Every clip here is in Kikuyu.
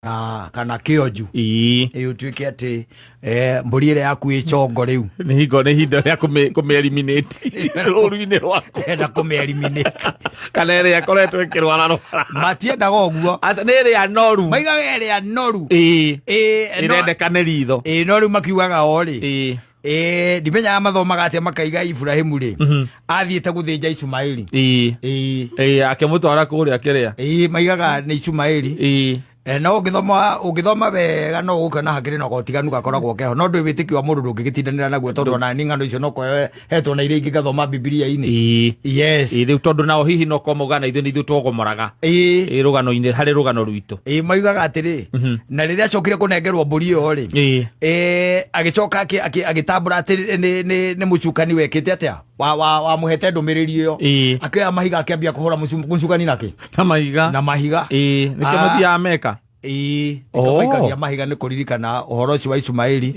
Na kana kĩonju. Ĩ ũtuĩke atĩ mbũri ĩrĩa yaku ĩ chongo rĩu. Nĩ hingo, nĩ ihinda rĩa kũmĩ eliminate rũru-inĩ rwaku. Enda kũmĩ eliminate. Kana ĩrĩa ĩkoretwo ĩkĩrwara rwara. Matiendaga ũguo. Aca, nĩ ĩrĩa noru. Maigaga ĩrĩa noru. Ĩrendeka nĩ ritho. Ĩ no rĩu makiugaga o rĩ. Ndimenyaga mathomaga atĩa makaiga Ibrahimu rĩ athiĩte gũthĩnja Ishumaeli. Ĩ, akĩmũtwara kũrĩa kĩrĩa. Ĩ, maigaga nĩ Ishumaeli. No ũngĩthoma wega no ũgũkĩona hakĩrĩ na gotiganu gakoragwo keho, no ndũĩ wĩtĩkio wa mũndũ ndũngĩgĩtindanĩra naguo tondũ ona ni ng'ano icio no kũheo hetwo na iria ingĩ ngathoma Bibilia-inĩ. Yes. Ĩ, rĩu tondũ nao hihi no korwo na ithuĩ nĩ ithuĩ twogomoraga. Ĩ, rũgano-inĩ, harĩ rũgano rwitũ. Ĩ, maigaga atĩrĩ, na rĩrĩa acokire kũnengerwo mbũri ĩyo rĩ, agĩcoka agĩtambũra atĩ nĩ mũcukani wekĩte atĩa wamũhete ndũmĩrĩri ĩyo. Akĩoya mahiga akĩambia kũhũra mũcukani nakĩ? Na mahiga. Na mahiga. Ĩ, nĩkĩo mũthiaga Meka. Ĩ, nĩkĩo maikagia mahiga nĩ kũririkana ũhoro ũcio wa Ishumaeli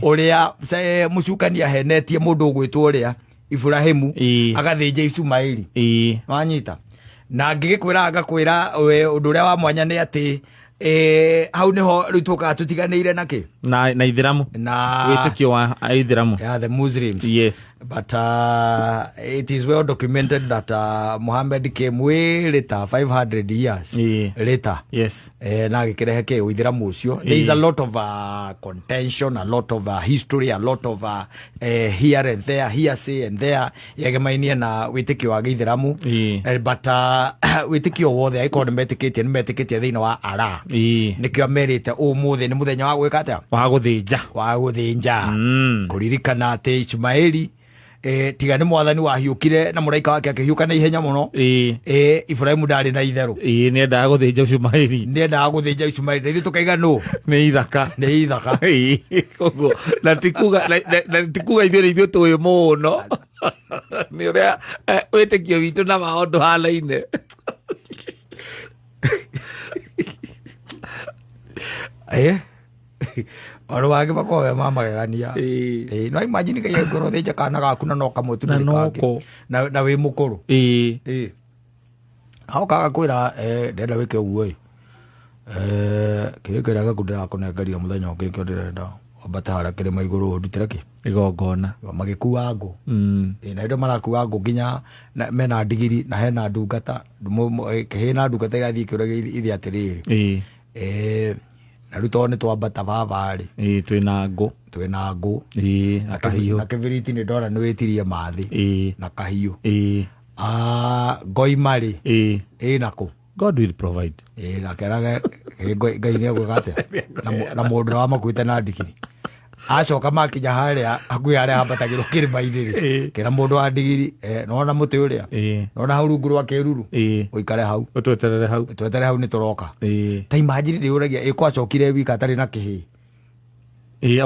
ũrĩa mũcukani ahenetie mũndũ ũgwĩtwo ũrĩa Ibrahimu agathĩnja Ishumaeli. Wanyita? Na ngĩgĩkwĩra ngakwĩra ũndũ ũrĩa wa mwanya nĩ atĩ hau nĩho rĩu tũkaga tũtiganĩire na kĩ? Na Ithiramu. Na wĩtĩkio wa Ithiramu. Yeah, the Muslims. Yes. But it is well documented that Muhammad came way later, 500 years later. Na agĩkĩrehe kĩ ũithĩramu ũcio. There is a lot of contention, a lot of history, a lot of here and there, hearsay and there, yegemainie na wĩtĩkio wa gĩithĩramu. But wĩtĩkio wothe angĩkorwo nĩ metĩkĩtie, nĩ metĩkĩtie thĩinĩ wa Allah. Nĩkĩo amerite ũmũthĩ nĩ mũthenya wa gwĩka atĩa? Wa gũthĩnja. Wa gũthĩnja. Kũririkana atĩ Ishumaeli, tiga nĩ mwathani wahiũkire na mũraika wake akĩhiũka na ihenya mũno. Ibrahimu ndarĩ na itherũ. Ĩ, nĩ endaga gũthĩnja Ishumaeli. Nĩ endaga gũthĩnja Ishumaeli na ithuĩ tũkaiga nũ? Nĩ ithaka. Nĩ ithaka. Ĩ, koguo, na ti kuga, na ti kuga ithuĩ nĩ ithuĩ tũĩ mũno. Nĩ ũrĩa wĩtĩkio witũ na wao ndũhanaine. Oro wangĩ makoragwo me ma magegania. No imagine Ngai angĩkorwo ũthĩnja kana gaku na no kamwe tu Na ndũrĩ kangĩ. noko. Na wĩ mũkũrũ. Agoka agakwĩra, ndĩrenda wĩke ũguo ĩ. Kĩrĩa kĩrĩa gĩaku ndĩrakũnengeria mũthenya ũngĩ nĩkĩo ndĩrenda wambate harĩa kĩrĩma igũrũ ũndutĩre kĩ? Igongona. Magĩkua ngũ. Na hĩndĩ ĩyo marakua ngũ nginya mena ndigiri na hena ndungata, kĩhĩĩ na ndungata irathiĩ ikĩũragia ithe atĩrĩrĩ. Na rĩu tondũ nĩ twambata baba rĩ. Ĩ, twĩna ngũ. Twĩna ngũ. Ĩ, na kahiũ. Na kĩbiriti nĩ ndona nĩ wĩtirie mathĩ. Na kahiũ. Ngoima rĩ. Ĩ na kũ? God will provide. Ĩ, na kerage, Ngai nĩ egwĩka atĩa? Na mũndũ ũrĩa wamakuĩte na ndigiri. Acoka makinya harĩa hakuhĩ harĩa hambatagĩrwo kĩrĩma-inĩ rĩ, kĩra mũndũ wa ndigiri, nĩwona mũtĩ ũrĩa? Nĩwona hau rungu rwa kĩruru? Ũikare hau. Ũtweterere hau. Tweterere hau nĩ tũroka. Ta imagine ndĩyũragia, ĩ kwacokire wika atarĩ na kĩhĩĩ? Ĩ,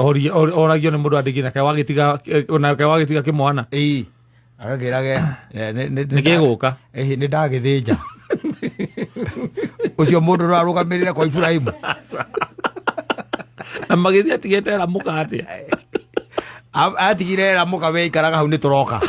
oragio nĩ mũndũ wa ndigiri, nake wagĩtiga, nake wagĩtiga kĩmwana. Ĩ, agakĩrage, Nĩ gĩgũka. Ĩ, nĩ ndagĩthĩnja. Ũcio mũndũ ũrarũgamĩrĩra kwa Ibrahimu. Na magĩthiĩ atigĩte era mũka atĩa? Atigire era mũka we ikaraga hau nĩ tũroka.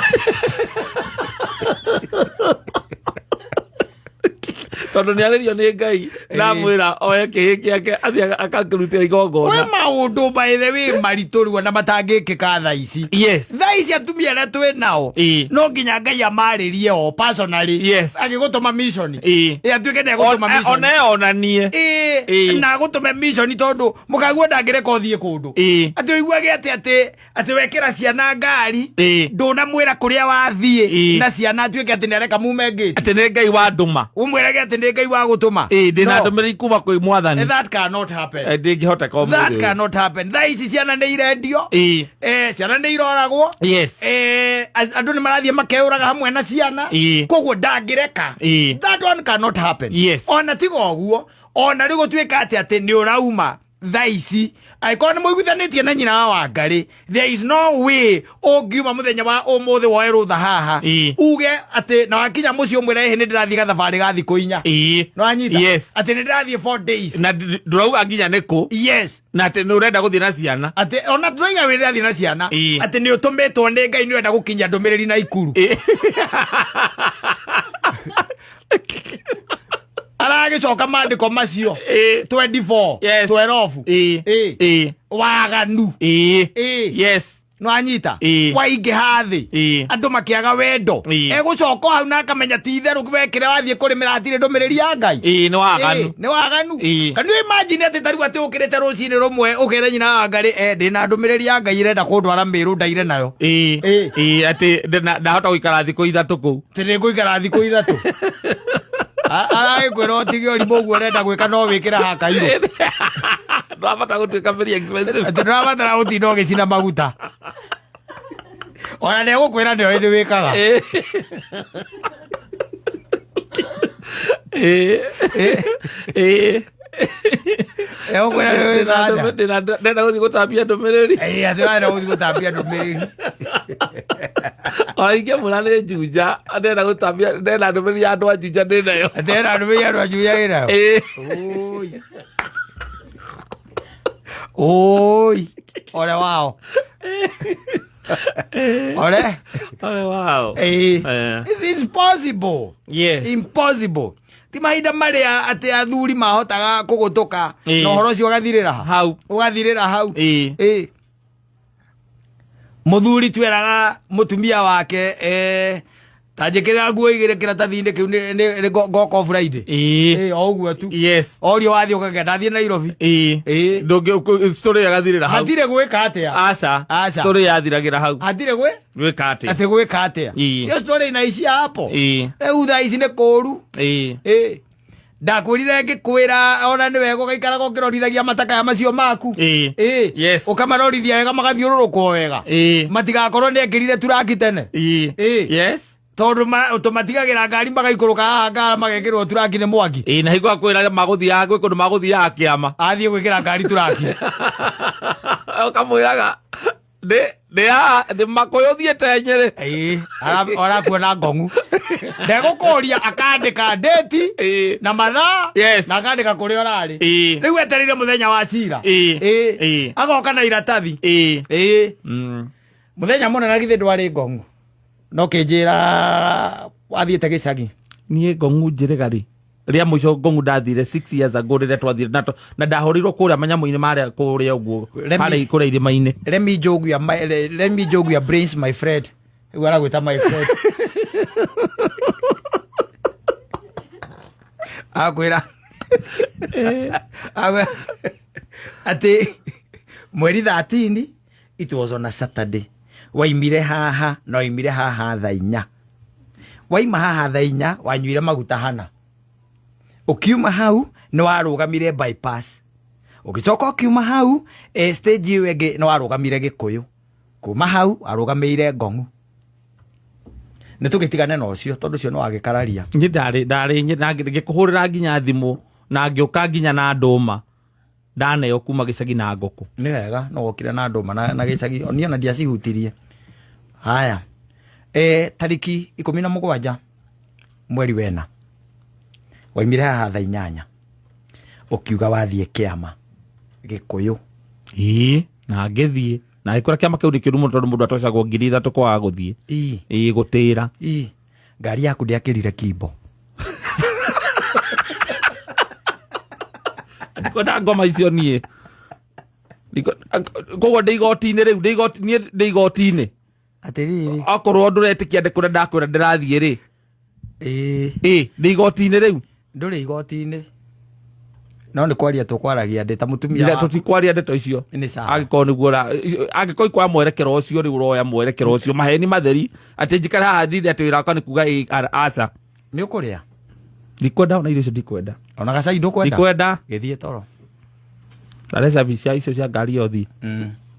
Tondũ nĩ arĩrio nĩ Ngai na amwĩra oe kĩhĩ kĩake athiĩ akakĩrutĩra igongona. Kwĩ maũndũ by the way maritũ rĩu ona matangĩkĩka thaa ici. Thaa ici atumia arĩa twĩ nao no nginya Ngai amarĩrie o personally. Agĩgũtũma mission. Ĩ, atuĩke nĩ egũtũma mission. Ona onanie. Na agũtũme mission tondũ mũkaguo ndangĩreka ũthiĩ kũndũ. Atĩ ũiguage atĩ atĩ atĩ wekĩra ciana ngari ndũnamwĩra kũrĩa wathiĩ na ciana atuĩke atĩ nĩareka mume ngĩti. Atĩ nĩ Ngai wandũma. Ũmwĩrage atĩ nĩ Ngai wagũtũma. Ĩ, ndĩna No. ndũmĩrĩri kuma kwĩ mwathani. That cannot happen. Ndĩngĩhoteka ũmũthĩ That ũyũ. cannot happen. Thaa ici ciana nĩ irendio. Ciana nĩ iroragwo. Andũ nĩ marathiĩ makeũraga hamwe na ciana. Koguo ndangĩreka. That one cannot happen. Ona tiga ũguo, ona rĩu gũtuĩka atĩ atĩ nĩ ũrauma thaa ici angĩkorwo nĩ mũiguithanĩtie na nyina wa Wangarĩ, there is no way ũngiuma mũthenya wa ũmũthĩ woe rũtha haha uge atĩ na wakinya mũciĩ ũmwĩre ĩhĩ nĩ ndĩrathiĩ gathabarĩ ga thikũ 4. Nĩwanyita? Atĩ nĩ ndĩrathiĩ 4 days. Na ndũrauga nginya nĩ kũ. Na atĩ nĩ ũrenda gũthiĩ na ciana. Atĩ ona ndũrauga wĩ ndĩrathiĩ na ciana. Atĩ nĩ ũtũmĩtwo nĩ Ngai nĩ ũrenda gũkinyia ndũmĩrĩri na ikuru. Aragĩcoka maandĩko macio 24 Yes. 12. Ĩ. Waganu. Ĩ. Yes. Nĩwanyita? Ĩ. Waingĩha thĩ. Ĩ. Andũ makĩaga wendo. Ĩ. Egũcoka hau na akamenya ti itherũ wekĩra wathiĩ kũrĩmĩra hatirĩ ndũmĩrĩri ya Ngai. Ĩ, nĩ waganu. Ĩ, nĩ waganu. Ĩ. Can you imagine atĩ tarĩu atĩ ũkĩrĩte rũcinĩ rũmwe ũkere nyina wa Ngarĩ, ndĩna ndũmĩrĩri ya Ngai ĩrenda kũndwara Mĩrũ ndaire nayo. Ĩ. Ĩ. Ĩ, atĩ ndahota gũikara thikũ 3 kũu. Atĩ nĩngũikara thikũ 3. Aragĩkwĩra ũtige ũrimũ ũguo ũrenda gwĩka no wĩkĩre hakairũ. Ndũrabatara gũtuĩka very expensive. Atĩ ndũrabatara gũtinda ũgĩcina maguta. Ona nĩegũkwĩra nĩoĩ nĩ wĩkaga. Ĩ. Egũkwĩra nĩ wĩkaga atĩa? Ndĩrenda gũthiĩ gũtambia ndũmĩrĩri. Ĩ, atĩ ũrenda gũthiĩ gũtambia ndũmĩrĩri. Ona ingĩmwĩra nĩ Juja, ndĩrenda gũtambia, ndĩrenda ndũmĩrĩri ya andũ a Juja ndĩ nayo. Atĩ ena ndũmĩrĩri ya andũ a Juja wĩ nayo? Ĩ. Oi. Oi. Ole wao. Ole. Ole wao. Ĩ. Eh. It's impossible. Yes. Impossible. Ti mahinda marĩa atĩ athuri mahotaga kũgũtũka Ĩ. na ũhoro ũcio ũgathirĩra ha? Hau. Ũgathirĩra hau. Ĩ. Ĩ. Mũthuri tweraga mũtumia wake, ta njĩkĩrĩra nguo igĩrĩ kĩratathi-inĩ kĩu nĩ ngoka Friday. Ĩ. Ĩ, o ũguo tu. Yes. Orio wathiĩ ũkagenda ndathiĩ Nairobi. Ĩ. Ĩ. Ndũngĩ, story ĩgathirĩra hau. Hatirĩ gwĩka atĩa? Aca. Aca. Story yathiragĩra hau. Hatirĩ gwĩ? Gwĩka atĩa? Atĩ gwĩka atĩa? Ĩ. Iyo story inaishia hapo. Ĩ. Rĩu thaa ici nĩ kũũru. Ĩ. Ĩ. Ndakwĩrire ngĩkwĩra ona nĩ wega ũgaikaraga ũkĩrorithagia matakaya macio maku. Ĩ. Ĩ. Yes. Ũkamarorithia wega magathiũrũrũkwo wega. Ĩ. Matigakorwo nĩ ekĩrire turaki tene. Ĩ. Ĩ. Yes. Tondũ tũmatigagĩra ngari magaikũrũka haha ngara magekĩrwo turaki nĩ Mwangi. Ĩ, na hingo akwĩra magũthiaga gwĩ kũndũ magũthiaga kĩama. Athiĩ gwĩkĩra ngari turaki. Ũkamwĩraga nĩ haha, nĩ Makũyũ thiĩte Nyĩrĩ. Ĩ, arakuona ngong'u. Ndegũkũria akandĩka date Ĩ. na mathaa Yes. na akandĩka kũrĩa ũrarĩ. Ĩ. Rĩu etereire mũthenya wa cira. Ĩ. Ĩ. Ĩ. Agoka na iratathi. Ĩ. Ĩ. Mm. Mũthenya mũnene githĩ ndwarĩ ngong'u. No kĩnjĩra wathiĩte gĩcagi. Niĩ ngong'u njĩrĩga rĩ. Rĩa mũico ngong'u ndathire 6 years ago rĩrĩa twathire na na ndahũrĩirwo kũrĩa manyamũ-inĩ marĩa kũrĩa ũguo, Let me harĩa kũrĩa irĩma-inĩ. Let me joke your my, let me joke your brains, my friend. Rĩu aragwĩta my friend. Akwĩra. Akwĩra atĩ mweri 13 it was on a Saturday. Waimire haha na waimire haha thaa 4. Waima haha thaa 4 wanyuire maguta hana. Ũkiuma hau nĩ warũgamire bypass. Ũgĩcoka ũkiuma hau, stage ĩyo ĩngĩ nĩ warũgamire Gĩkũyũ. Kuma hau arũgamĩire Ngong'u. Nĩ tũgĩtigane na ũcio tondũ ũcio nĩ wagĩkararia. Niĩ ndarĩ na ngĩkũhũrĩra nginya thimũ na ngĩũka nginya na ndũma. Ndaneo kuma gĩcagi na ngũkũ. Nĩ wega no wokire na ndũma na gĩcagi. Niĩ ona ndiacihutirie. Haya. Tariki 17 mweri wena. Waimire haha thaa 8. Ũkiuga wathiĩ kĩama Gĩkũyũ. Ĩĩ, na ngĩthiĩ. Na ngĩkora kĩama kĩu nĩ kĩũru mũno tondũ mũndũ atocagwo ngiri ithatũ kwaga gũthiĩ. Ĩĩ. Ĩĩ, gũtĩra. Ĩĩ. Ngari yaku ndĩakĩrire kimbo. Ndikwenda ngoma icio niĩ. Koguo ndĩ igoti-inĩ rĩu, niĩ ndĩ igoti-inĩ. Atĩrĩrĩ. Okorwo ndũretĩkia ndĩ kũrĩa ndakwĩra ndĩrathiĩ rĩ. Ĩĩ. Ĩĩ, ndĩ igoti-inĩ rĩu. Ndũrĩ igoti-inĩ. No nĩ kwaria tũkwaragia ndĩ ta mũtumia Ndĩ waku. Tũtikwaria ndeto icio. Nĩ sawa. Angĩkorwo nĩguo angĩkorwo ikuoya mwerekero ũcio rĩu ũroya mwerekero ũcio, maheni matheri, atĩ njikare haha ndinde atĩ wĩra wakwa nĩ kuga ĩĩ, aca. Nĩ ũkũrĩa? Ndikwenda ona irio icio ndikwenda. Ona gacai ndũkwenda? Ndikwenda. Gĩthiĩ toro. Ndare cabi cia icio cia ngari ĩyo thiĩ.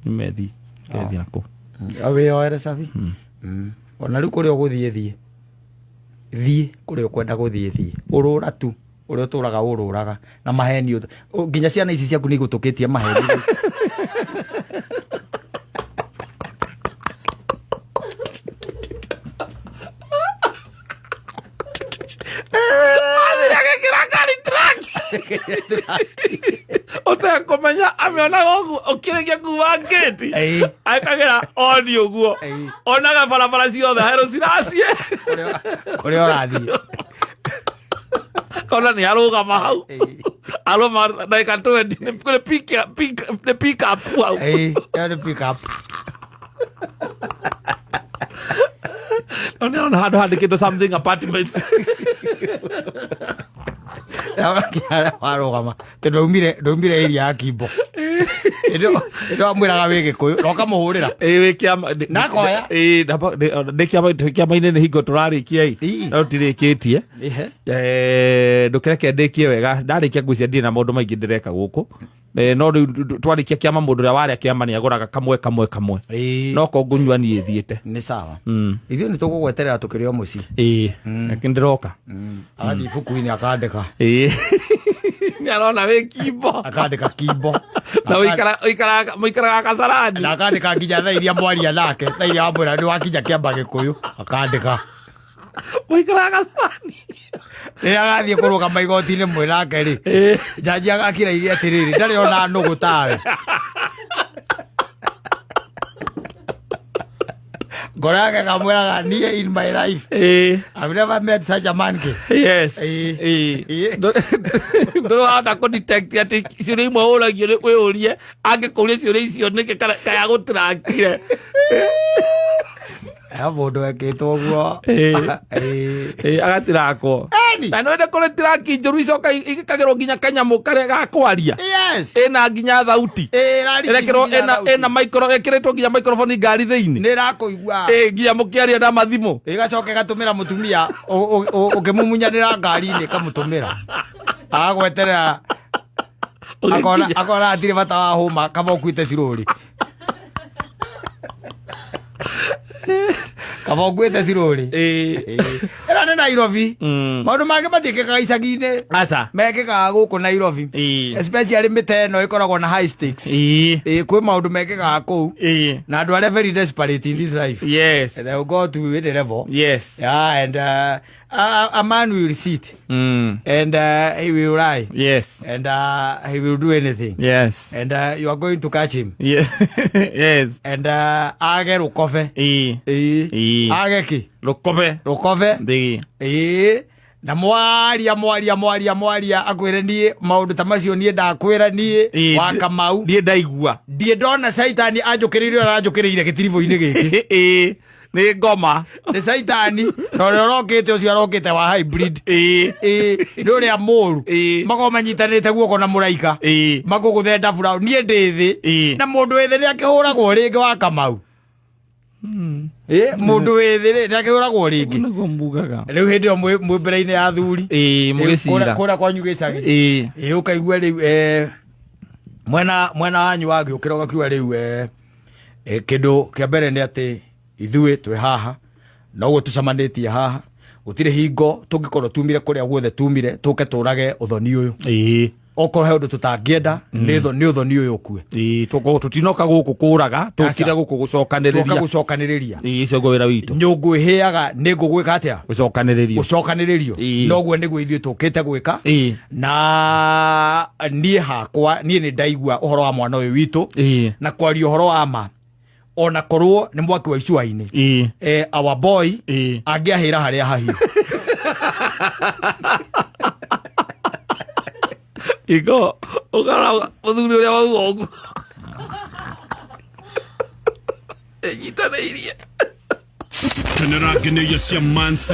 Nĩmethiĩ. Ngethiĩ nakũu. Wĩyoere cabi. Ona rĩu kũrĩa ũgũthiĩ thiĩ. Thiĩ kũrĩa ũkwenda gũthiĩ thiĩ. Ũrũra tu. Ũrĩa ũtũraga ũrũraga. Na maheni nginya ciana ici ciaku nĩ igũtũkĩtie maheni. Ũtekũmenya amĩonaga ũguo ũkĩrĩkia kuma ngĩti. Ĩĩ. Akagera oni ũguo. Ĩĩ. Onaga barabara ciothe herũ ciracie. Kũrĩa ũrathiĩ. Kona nĩ arũgama hau. Arũma ndagĩka 20 nĩ pick nĩ pick up hau. Ĩĩ, ĩyo nĩ pick up. No nĩ arona handũ handĩkĩtwo something apartments. Warũgama tondũ ndaumire area ya Kimbo, ĩndĩ wamwĩraga wĩ Gĩkũyũ na ũkamũhũrĩra. Ĩĩ, wĩ kĩama Nakoya. Ĩĩ, ndĩ kĩama-inĩ, nĩ hingo tũrarĩkia ĩ. Ĩĩ. No tũtirĩkĩtie. Ndũkĩreke ndĩkie wega. Ndarĩkia ngwĩciria ndirĩ na maũndũ maingĩ ndĩreka gũkũ. No rĩu twarĩkia kĩama, mũndũ ũrĩa warĩa kĩama nĩ agũraga kamwe kamwe kamwe. No ko ngũnyua niĩ thiĩte. Nĩ sawa. Ithuĩ nĩ tũgũgweterera tũkĩrĩ o mũciĩ. Ĩĩ, reke ndĩroka. Agathiĩ ibuku-inĩ akandĩka. Ĩĩ, nĩ arona wĩ Kimbo. Akandĩka Kimbo. Na mũikaraga Kasarani. Na akandĩka nginya thaa iria mwaria nake, thaa iria wamwĩra nĩ wakinya Kĩamba Gĩkũyũ, akandĩka. Mũikaraga Kasarani. Rĩrĩa agathiĩ kũrũgama igoti-inĩ mwĩ nake rĩ, njanji agakira ige atĩrĩrĩ, ndarĩ ona nũgũ tawe. Ngoro yake kamwĩraga, niĩ in my life I've never met such a monkey. Yes. Ndũrĩ wahota kũ-detect atĩ ciũria imwe ũragio nĩ wĩyũrie angĩkũria ciũria icio nĩkĩ, kana kaya gũtirakire. He mũndũ wekĩtwo ũguo. Agatirakwo. Eni. Na nĩ kũrĩ tiraki njũru icoka igĩkagĩrwo nginya kanyamũ karĩa ga kwaria. Ĩna nginya thauti. Ĩrekĩrwo ĩna micro, ĩkĩrĩtwo nginya microphone ngari thĩinĩ. Nĩ ĩrakũigua. Nginya mũkĩaria na mathimũ. Ĩgacoka ĩgatũmĩra mũtumia ũkĩmũmunyanĩra ngari-inĩ, ĩkamũtũmĩra agagweterera, akona Ũgĩkinya. Akona hatirĩ bata wa hũma, kaba ũkuĩte cirũrĩ, kaba ũkuĩte cirũrĩ. Ĩno nĩ Nairobi. Maũndũ mangĩ matiĩkĩkaga icagi-inĩ. Aca. Mekĩkaga gũkũ Nairobi, especially mĩte ĩno ĩkoragwo na high stakes. Kwĩ maũndũ mekĩkaga kũu na andũ arĩa very desperate in this life, they will go to any level. Yeah, and a man will sit and he will lie and he will do anything and you are going to catch him and age rũkobe. Age ki Rũkobe. Rũkobe. Ĩĩ. Ĩĩ, na mwaria mwaria mwaria mwaria, akwĩre niĩ maũndũ ta macio niĩ ndakwĩra niĩ wa Kamau. Niĩ ndaigua. Ndiĩ ndona caitani anjũkĩrĩire ũrĩa aranjũkĩrĩire gĩtiribũ-inĩ gĩkĩ. Ĩĩ, nĩ ngoma. Nĩ caitani na ũrĩa ũrokĩte, ũcio arokĩte wa hybrid. Ĩĩ. Ĩĩ, nĩ ũrĩa mũũru. Makorwo manyitanĩte guoko na mũraika. Makũgũthe ndabura, niĩ ndĩ thĩ. Na mũndũ wĩ thĩ nĩ akĩhũragwo rĩngĩ, wa Kamau. Ĩĩ, mũndũ wĩ thĩ rĩ, nĩ akĩhũragwo rĩngĩ. Nĩguo mugaga. Rĩu hĩndĩ ĩyo mwĩ mbere-inĩ ya athuri. Ĩĩ, mũgĩcira. Kũrĩa kwanyu gĩcagi. Ĩĩ, ũkaigua rĩu mwena wanyu wagĩũkĩra ũgakiuga rĩu kĩndũ kĩa mbere nĩ atĩ ithuĩ twĩ haha noguo tũcemanĩtie haha, gũtirĩ hingo tũngĩkorwo tumire kũrĩa guothe tumire tũke tũrage ũthoni ũyũ. Okorwo he ũndũ tũtangĩenda nĩ ũthoni ũyũ ũkue. Ĩĩ, tũtinoka gũkũ kũraga, tũkire gũkũ Tũka gũcokanĩrĩria. Gũcokanĩrĩria. Ĩĩ, icio guo wĩra witũ. Nyũngũ ĩhĩaga nĩ ngũgwĩka atĩa? Gũcokanĩrĩrio. Gũcokanĩrĩrio. Noguo nĩguo ithuĩ tũkĩte gwĩka. Na niĩ hakwa, niĩ nĩ ndaigua ũhoro wa mwana ũyũ witũ. Na kwaria ũhoro wa ma, ona korwo nĩ mwaki wa icua-inĩ, our boy angĩahĩra harĩa hahiũ. Iko ũkara mũthuri ũrĩa wauga ũguo ĩnyitanĩirie. Kenera ngeneia cia Mansa.